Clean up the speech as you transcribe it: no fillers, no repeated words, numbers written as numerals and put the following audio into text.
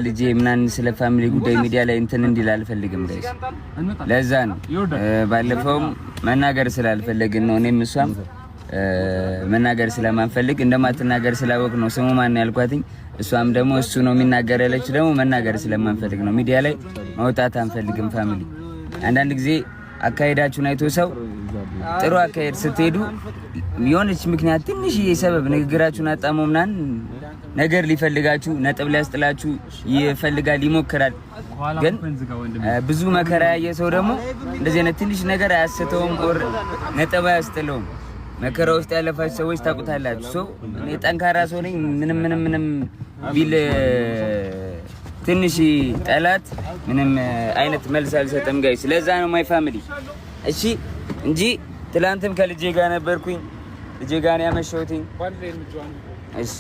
ልጄ ምናምን ስለ family ጉዳይ ሚዲያ ላይ እንትን እንዲል አልፈልግም guys። ለዛ ነው ባለፈውም መናገር ስላልፈለግን ነው። እኔም እሷም መናገር ስለማንፈልግ እንደማትናገር ስላወቅ ነው ስሙ ማን ያልኳትኝ። እሷም ደግሞ እሱ ነው የሚናገር ያለች ደግሞ መናገር ስለማንፈልግ ነው። ሚዲያ ላይ መውጣት አንፈልግም። Family፣ አንዳንድ ጊዜ አካሄዳችሁን አይቶ ሰው ጥሩ አካሄድ ስትሄዱ የሆነች ምክንያት ትንሽዬ ሰበብ ንግግራችሁን አጣሞ ምናምን ነገር ሊፈልጋችሁ ነጥብ ሊያስጥላችሁ ይፈልጋል፣ ይሞክራል። ግን ብዙ መከራ ያየ ሰው ደግሞ እንደዚህ አይነት ትንሽ ነገር አያስተውም or ነጥብ አያስጥለውም። መከራ ውስጥ ያለፋችሁ ሰዎች ታውቁታላችሁ። So እኔ ጠንካራ ሰው ነኝ። ምንም ምንም ምንም ቢል ትንሽ ጠላት ምንም አይነት መልስ አልሰጥም guys። ለዛ ነው my family። እሺ እንጂ ትላንትም ከልጄ ጋር ነበርኩኝ። ልጄ ጋር ነው ያመሸሁትኝ። እሺ።